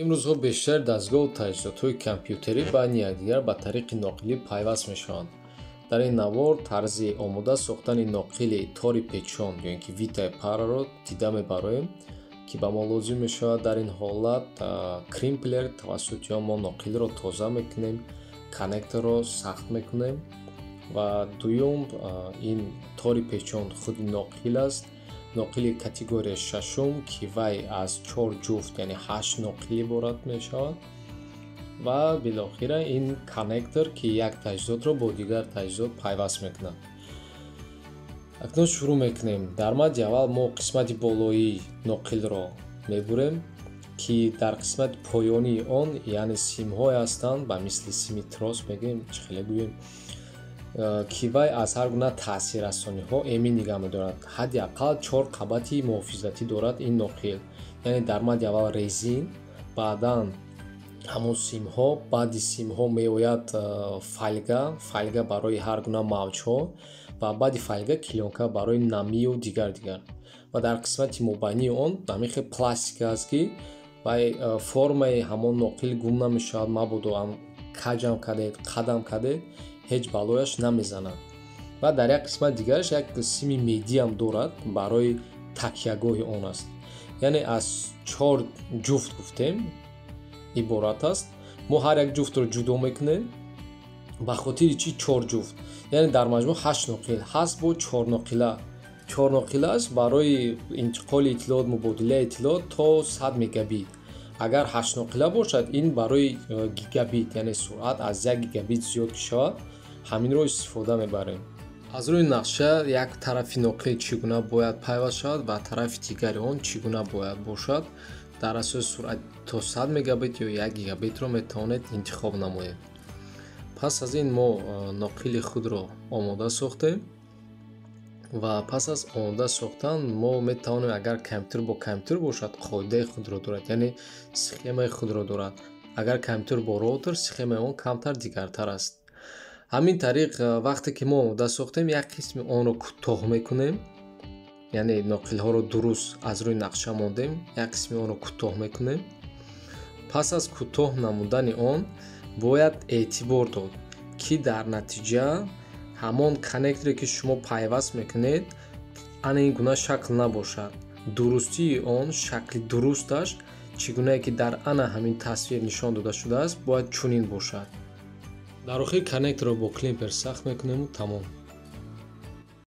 Имрӯзҳо бештари дастгоҳу таҷҳизотҳои компютерӣ байни якдигар ба тариқи ноқилӣ пайваст мешаванд. Дар ин навор тарзи омода сохтани ноқили тори печон ё ин ки витая параро дида мебароем, ки ба мо лозим мешавад. Дар ин ҳолат кримплер, тавассути он мо ноқилро тоза мекунем, коннекторро сахт мекунем. Ва дуюм, ин тори печон худи ноқил аст, ноқили категорияи шашум, ки вай аз чор ҷуфт, яъне ҳашт ноқил иборат мешавад. Ва билохира ин коннектор, ки як таҷҳизотро бо дигар таҷҳизот пайваст мекунад. Акнун шурӯъ мекунем. Дар мадди аввал мо қисмати болоии ноқилро мебурем, ки дар қисмати поёнии он, яъне симҳое ҳастанд, ба мисли сими трос мегӯем, чӣ хеле гӯем, ки вай аз ҳар гуна таъсиррасониҳо эмин нигаҳ медорад. Ҳадди ақал чор қабати муҳофизатӣ дорад ин ноқил, яъне дар мадди аввал резин, баъдан ҳамон симҳо, баъди симҳо меояд фольга, фольга барои ҳар гуна мавҷҳо, ва баъди фольга клеёнка барои намию дигар дигар. Ва дар қисмати мобайнии он ҳамин хел пластика аст, ки вай формаи ҳамон ноқил гум намешавад. Мабодо каҷам кардед, қадам кардед, ҳеҷ балояш намезанад. Ва дар як қисмати дигараш як сими медиам дорад, барои такягоҳи он аст. Яъне аз чор ҷуфт гуфтем иборат аст. Мо ҳар як ҷуфтро ҷудо мекунем. Ба хотири чӣ чор ҷуфт? Яъне дар маҷмӯъ ҳашт ноқил ҳаст бо чорноқила. Чорноқилааш барои интиқоли иттилоот, мубодилаи иттилоот то 100 мегабит. Агар ҳаштноқила бошад, ин барои гигабит, яъне суръат аз 1 гигабит зиёд ки шавад, ҳаминро истифода мебарем. Аз рӯи нақша як тарафи ноқил чӣ гуна бояд пайваст шавад ва тарафи дигари он чӣ гуна бояд бошад, дар асоси суръат то 100 мегабит ё 1 гигабитро метавонед интихоб намоед. Пас аз ин мо ноқили худро омода сохтем ва пас аз омода сохтан мо метавонем, агар компютер бо компютер бошад, қоидаи худро дорад, яъне схемаи худро дорад. Агар компютер бо роутер, схемаи он камтар дигартар аст. Ҳамин тариқ, вақте ки мо омода сохтем, як қисми онро кӯтоҳ мекунем, яъне ноқилҳоро дуруст аз рӯи нақша мондем, як қисми онро кӯтоҳ мекунем. Пас аз кӯтоҳ намудани он бояд эътибор дод, ки дар натиҷа ҳамон коннекторе, ки шумо пайваст мекунед, ана ин гуна шакл набошад. Дурустии он, шакли дурусташ, чӣ гунае ки дар ана ҳамин тасвир нишон дода шудааст, бояд чунин бошад. Дар охир коннекторро бо климпер сахт мекунему тамом.